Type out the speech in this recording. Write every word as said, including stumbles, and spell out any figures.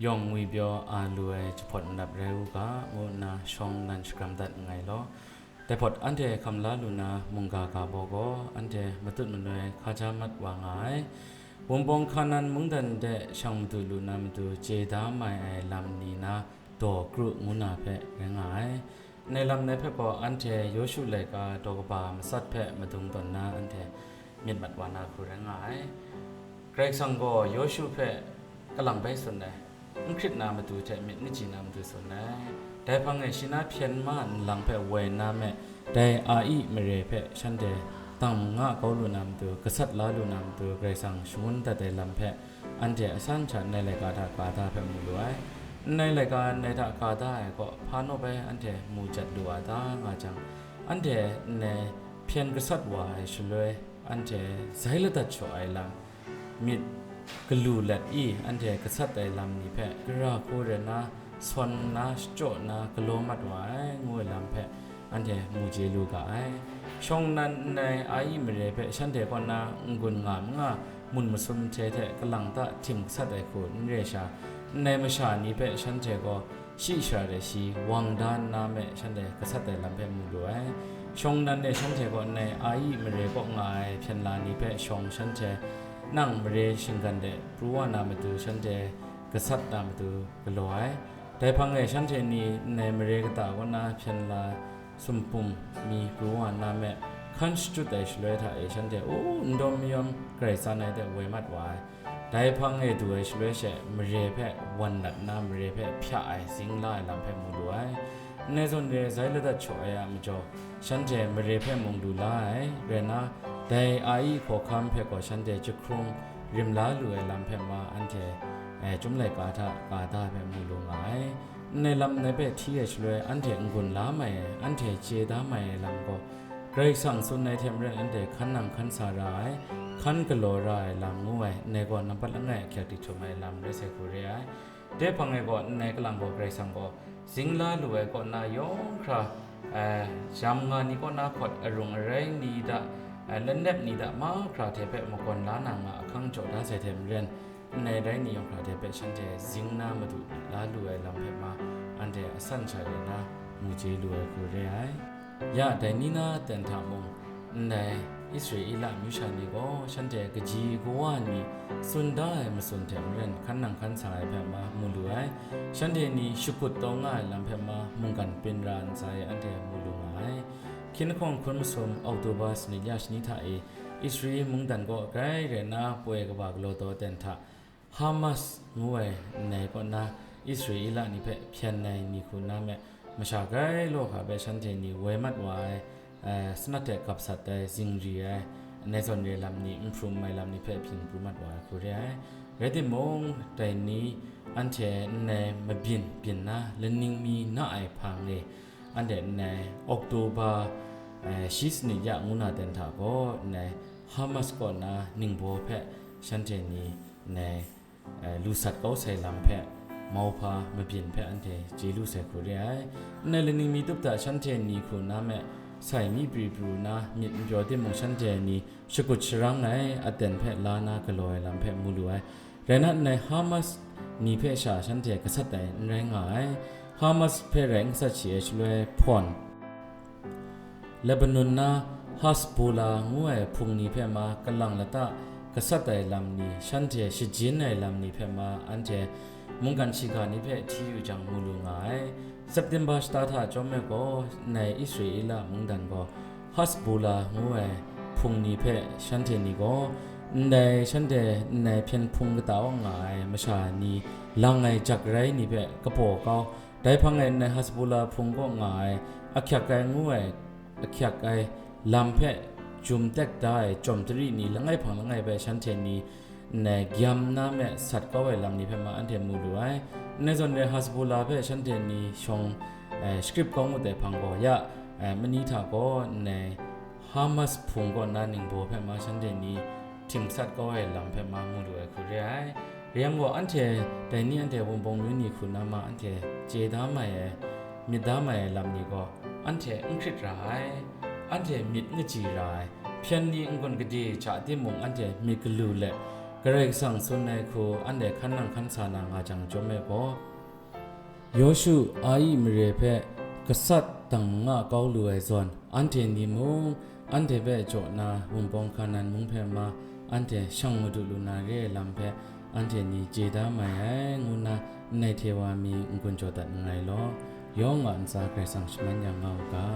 yawng ngwipyaw a lu ai jahpawt manap rai u ga, ngu nna shawng nnan shakram dat nngai law. Dai hpawt anhte hkam la lu na mungga ga baw gaw, anhte matut manoi hkaja mat wa nga ai. Wunpawng Hkanan mungdan de shang madu lu na matu chye da mai ai lam ni na daw kru ngu na hpe rai nga ai. Ndai lam ndai hpe gaw anhte Yawshu laika daw kaba matsat hpe madung tawn na anhte myit mat wa na hku rai nga ai. Karai Kasang gaw Yawshu hpe kalang bai tsun ai, n hkrit na matu hte myit n kaji na matu tsun ai. Dai hpang e shi na hpyen ma nlang hpe woi na me, dai a-i mare hpe shanhte dang nga kau lu na matu, gasat la lu na matu, Karai Kasang shangun dat ai lam hpe anhte asan sha ndai laika hta ka da hpe mu lu ai. Ndai laika ndai hta ka da ai kaw, hpa naw bai anhte mu jat lu a ta nga jang, anhte ndai hpyen gasat wa ai shaloi, anhte zai ladat shaw ai lam, myit galu let i anhte gasat ai lam ni hpe gara hku rai na, sawn na, shachyaw na, galaw mat wa ai, ngu ai lam hpe anhte mu chye lu ga ai. Shawng nnan ndai a-i mare hpe shanhte kaw na n-gun nga manga, mun masum hte hte kalang ta htim gasat ai hku n re sha, ndai masha ni hpe shanhte gaw shi shara de shi wang da nna me shanhte gasat ai lam hpe mu lu ai. Shawng nnan e shanhte kaw ndai a-i mare kaw nga ai hpyen la ni hpe shawng shanhte nang mare shinggan de pru wa na matu shanhte gasat na matu galaw ai. Dai hpang e shanhte ni ndai mare kata kaw na hpyen la sumpum mi pru wa na me, hkan shachyut ai shaloi hta e shanhte u n dawm mayawm Karai tsan ai hte woi mat wa ai. Dai hpang e du ai shaloi she mare hpe wan lat nna mare hpe hpya ai zing la ai lam hpe mu lu ai. Ndai zawn re zai ladat shaw ai a majaw, shanhte mare hpe mung lu la ai, rai nna, dai a-i hkawhkam hpe gaw shanhte jahkrung rim la lu ai lam hpe ma anhte, eh, Chyum laika hta ka da ai hpe mu lu nga ai. Ndai lam ndai hpe hti ai shaloi, anhte n-gun la mai ai, anhte chye da mai ai lam gaw, Karai Kasang tsun ai hte maren anhte hkan nang hkan sa ra ai, hkan galaw ra ai lam ngu ai, ndai gaw nampat langai ahkyak di htum ai lam rai sai hku re ai. Dai hpang e gaw, ndai kalang gaw Karai Kasang gaw zing la lu ai kaw na yawng hkra, eh, jam nga ni kaw na hkawt arung arai ni hta, eh, lanep ni hta mahkra hte hpe makawn la na nga ahkang jaw da sai hte maren, ndai rai ni yawng hkra hte hpe shanhte zing na madu la lu ai lam hpe ma, anhte asan sha re na mu chye lu ai hku re ai. Ya, dai ni na ten hta mung, ndai Israela amyu sha ni gaw shanhte kaji kawa ni tsun da ai matsun hte maren hkan nang hkan sa ai hpe ma mu lu ai. Shanhte ni shakut taw nga ai lam hpe ma mungkan pin ra ntsa e anhte mu lu nga ai. Hkying lahkawng hkun masum Oktoba sanit ya shani hta e, Israel mungdan kaw grai rai nna poi kaba galaw taw ten hta, Hamas ngu ai ndai kaw na Israela ni hpe hpyen ai ni hku na me, masha grai law hka hpe shanhte ni woi mat wa ai, eh, sanat hte gap sat ai, zingri ai, ndai zawn re lam ni, n hprum ai lam ni hpe byin pru mat wa ai hku re ai. Rai timung, dai ni anhte ndai mabyin byin na laning mi na ai hpang e, anhte ndai Oktoba, eh, shi sanit ya ngu na ten hta gaw, ndai Hamas kaw na ningbaw hpe shanhte ni ndai, eh, lu sat kau sai lam hpe, mauhpa mabyin hpe anhte chye lu sai hku re ai. Ndai laning mi tup hta shanhte ni hku na me, sai mi pri pru na myit n pyaw timung, shanhte ni shakut sharang ai aten hpe la na galaw ai lam hpe mu lu ai. Rai nna, ndai Hamas ni hpe sha shanhte gasat ai n rai nga ai. Hamas hpe rai n gasat shi ai shaloi hpawn, Lebanon na Hezbollah ngu ai hpung ni hpe ma kalang lata gasat ai lam ni, shanhte shajin ai lam ni hpe ma anhte mungkan shiga ni hpe hti yu jang mu lu nga ai. September shata hta chyawm ai gaw, ndai Israela mungdan gaw Hezbollah ngu ai hpung ni hpe shanhte ni gaw, ndai shanhte ndai hpyen hpung kata wa nga ai masha ni lang ai jak rai ni hpe kapaw kau, dai hpang e ndai Hezbollah hpung kaw nga ai ahkyak ai ngu ai, ahkyak ai lam hpe jum tek da ai chyawm tari ni langai hpang langai hpe shanhte ni ndai gyam na me sat kau ai lam ni hpe ma anhte mu lu ai. Ndai zawn re Hezbollah hpe shanhte ni shawng, eh, shakrip kau ngut ai hpang gaw, ya, eh, mani hta gaw ndai Hamas hpung kaw na ningbaw hpe ma shanhte ni htim sat kau ai lam hpe ma mu lu ai hku re ai. Rai yang gaw, anhte dai ni anhte Wunpawng Myu ni hku na ma anhte chye da mai ai, myit da mai ai lam ni gaw, anhte n hkrit ra ai, anhte myit n kaji ra ai, hpyen ni n-gun gade hta timung anhte myit galu let, Karai Kasang tsun ai hku anhte hkan nang hkan sa na nga jang chyawm e gaw, Yawshu Ai mare hpe gasat dang manga kau lu ai zawn, anhte ni mung anhte hpe jaw na Wunpawng Hkanan mung hpe ma anhte shang madu lu na re ai lam hpe anhte ni chye da mai ai, ngu nna nnai hte wa mi n-gun jaw dat nngai law, yawng a ntsa Karai Kasang shaman yang nga u ga.